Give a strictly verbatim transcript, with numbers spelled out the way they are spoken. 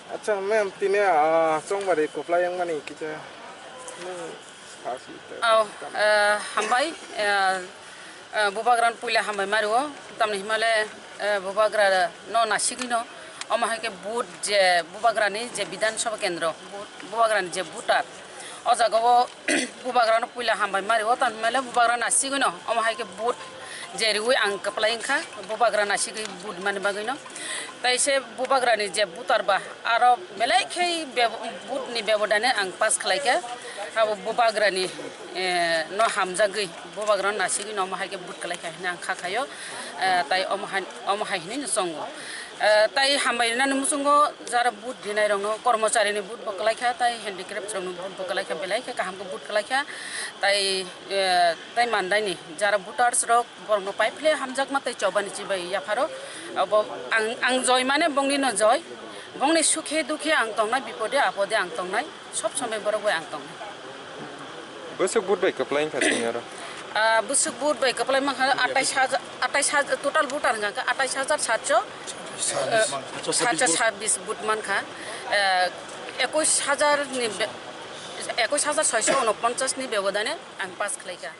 Acha, ma'am, tini, ah, chongbari kwplai wngmani kisa nwng sa si ta. Oh, eh, hambai, eh, eh, Bubagrano puila hambai mario, tamni himale, eh, Bubagrano nasigwino, omo hai khe vote je Bubagrani je Bidhan Sabha Kendro, bu-, Bubagrani je voter, o jaga o Bubagrano puila hambai mario, tamni himale Bubagrano nasigwino, omo hai khe vote je riui ang kwplai wngkha, Bubagra nasigwi vote mani bagwino. Tai se Bubagrani je voter ba, aro belai khe bebo-, vote ni bebodane ang pass khlaikha. Abo Bubagrani, eh, no hamjagwi, Bubagrano nasigwi no omo hai khe vote khlaikha hwnwi ang kha khaio. Eh, tai omo hai, omo hai hwnwi no chongo. Eh, tai hambai rinani muchungo jara vote rinai rokno, kormocharini vote bo khlaikha, tai handicraft rokni vote bo khlaikha, belai khe kaham khe vote khlaikha. Tai, eh, tai mandaini jara voters rok, borokno paiphle hamjakma tei chobani chibai yapharo. Abo ang, ang joy mane bongni no joy. Bongni sukhe dukhe ang tongnai, bipode apode ang tongnai, sob somoi borok bai ang tongnai. Bwswk vote bai kwplai wngkha chini oro? Ah, bwswk vote bai kwplai mankha atais hajar, atais hajar, total voter hwnkha khe atais hajar satso, eh, satso sabbish vote mankha. Eh, ekush hajar ni be-, ekush hajar soiso unoponchas ni bebodane ang pass khlaikha.